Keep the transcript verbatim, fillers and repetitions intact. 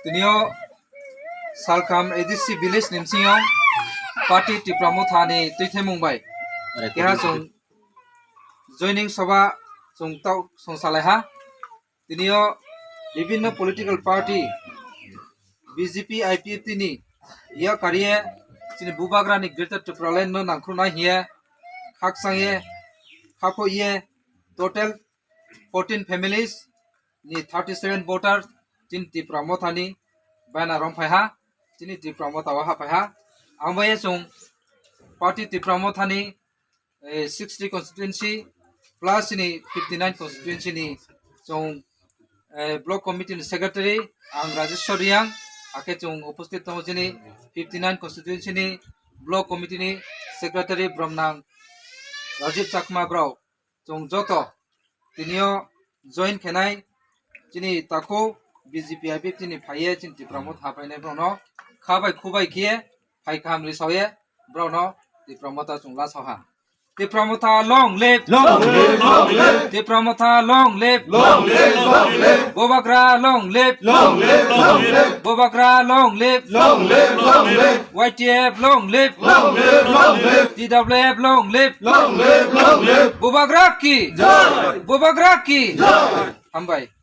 Tinio Salkam A D C village ni bisingo party Tipra Motha ni twi themung bai keha chwng joining sabha chwng tau chwng salai ha. Tinio bibhinno political party B J P I P F T ni ya kariye chini bubagra ni Greater Tipraland no nangkhru nai hiye khakchang ye khapho ye total fourteen families ni thirty seven voter chini Tipra Motha ni baina romphai ha, chini Tipra Motha o haphai ha. Ang bai chwng party Tipra Motha ni, eh, sixty constituency plus chini fifty nine constituency ni chwng, eh, block committee ni secretary ang Rajeshwar Riang, akhe chwng uposthit tongo chini fifty nine constituency ni block committee ni secretary bromnang Rajiv Chakma brao. Chwng joto tinio join khenai chini takhuk B J P I P F T ni phaiye chini Tipra Motha phainai borokno kha bai khu bai khiye phai kaham ri saoye borokno Tipra Motha chwng la saoha. Tipra Motha long live! Long live, long live! Tipra Motha long live! Long live, long live! Bubagra long live! Long live, long live! Bubagra long live! Long live, long live! Y T F long live! Long live, long live! T W F long live! Long live, long live! Bubagra ki! Jai! Bubagra ki! Jai! Hambai.